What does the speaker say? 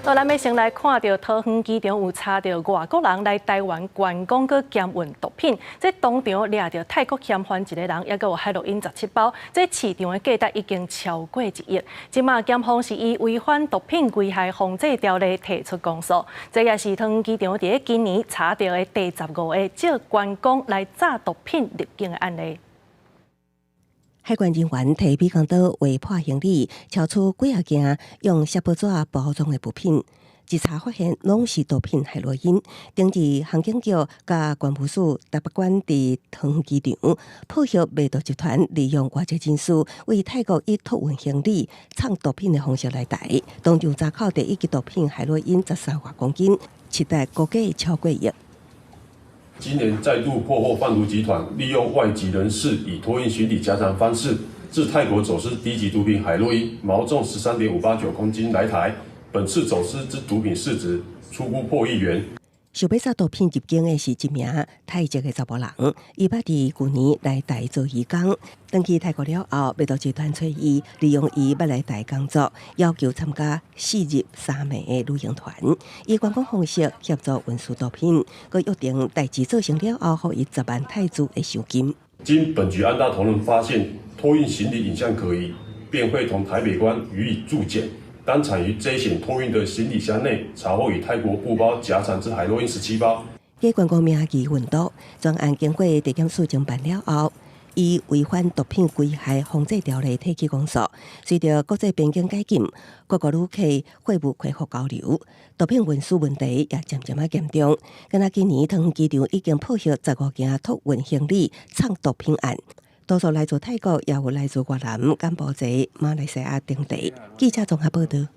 好，咱欲先來看著桃園機場有查著外國人來台灣觀光，閣兼運毒品。這當場掠著泰國嫌犯一个人，猶閣有海洛因17包。這市場的價值已經超過1億。這馬檢方是以違反毒品危害防制條例提出公訴。這也是桃園機場佇今年查著的第15個藉觀光來詐毒品入境的案例。海關人員提美工刀劃破行李，搜出幾仔件用錫箔紙包裝的物品，一查發現攏是毒品海洛因。頂日航警局佮關務署台北館佇桃園機場破獲賣毒集團利用外籍人士為泰國以託運行李藏毒品的方式來台，當場查扣第一級毒品海洛因13外公斤，市值估計超過億。今年再度破獲販毒集團利用外籍人士以托運行李夾藏方式，自泰國走私低級毒品海洛因，毛重13.589公斤來台。本次走私之毒品市值初估破億元。想欲詐毒品入境的是一名泰籍的查埔人，伊捌佇舊年來台做義工，轉去泰國了後，賣毒集團揣伊，利用伊捌來台工作，要求參加4日3暝的旅行團，以觀光方式協助運輸毒品，閣約定代誌做成了後，予伊10萬泰銖的賞金。經本局安大同仁發現托運行李影像可疑，便會同台北關予以助檢。當場於這險托運的行李箱內查獲以泰國布包夾藏之海洛因17包。以觀光名義運毒，專案經過地檢署偵辦了後，以違反毒品危害防制條例提起公訴。隨著國際邊境解禁，各國旅客貨物恢復交流，毒品運輸問題也漸漸仔嚴重。敢若今年桃園機場已經破獲15件託運行李藏毒品案，多數來自泰國，也有來自越南、柬埔寨、馬來西亞等地。記者綜合報道。